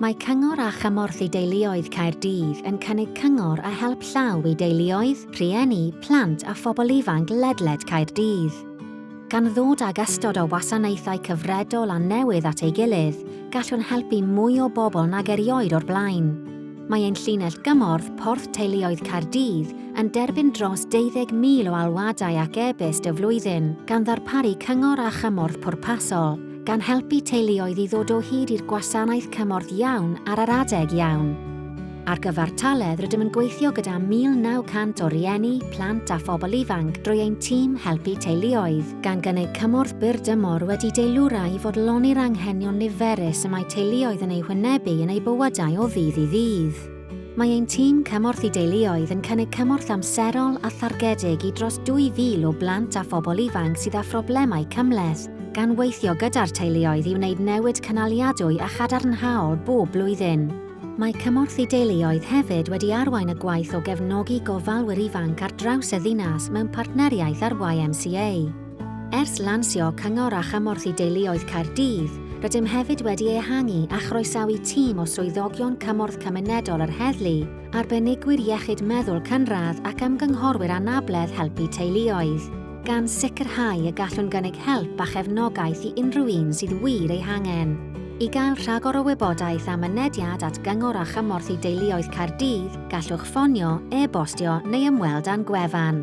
Mae Cyngor a Chymorth i Deuluoedd Caerdydd yn cynnig cyngor a help llaw i deuluoedd, rhieni, plant a phobl ifanc ledled Caerdydd. Gan ddod ag ystod o wasanaethau cyfredol a newydd at ei gilydd, gallwn helpu mwy o bobl nag erioed o'r blaen. Mae ein llinell gymorth Porth Teuluoedd Caerdydd yn derbyn dros 20,000 o alwadau ac e-byst y flwyddyn, gan ddarparu cyngor a chymorth pwrpasol, gan helpu teuluoedd i ddod o hyd i'r gwasanaeth cymorth iawn ar yr adeg iawn. Ar gyfartaledd, rydym yn gweithio gyda 1,900 o rieni, plant a phobl ifanc drwy ein tîm Helpu Teuluoedd, gan gynnig cymorth byr-dymor wedi deilwra i fodloni'r anghenion niferus y mae teuluoedd yn eu hwynebu yn eu bywydau o ddydd i ddydd. Mae ein tîm Cymorth i Deuluoedd yn cynnig cymorth amserol a thargedig i dros 2,000 o blant a phobl ifanc sydd â phroblemau cymhleth, gan weithio gyda'r teuluoedd i wneud newid cynaliadwy a chadarnhaol bob blwyddyn. Mae Cymorth i Deuluoedd hefyd wedi arwain y gwaith o gefnogi gofalwyr ifanc ar draws y ddinas mewn partneriaeth â'r YMCA. Ers lansio Cyngor a Chymorth i Deuluoedd Caerdydd, rydym hefyd wedi ehangu a chroesawu tîm o swyddogion cymorth cymunedol yr heddlu, arbenigwyr iechyd meddwl cynradd ac ymgynghorwyr anabledd helpu teuluoedd, gan sicrhau y gallwn gynnig help a chefnogaeth i unrhyw un sydd wir ei hangen. I gael rhagor o wybodaeth a mynediad at Gyngor a Chymorth i Deuluoedd Caerdydd, gallwch ffonio, e-bostio neu ymweld â'n gwefan.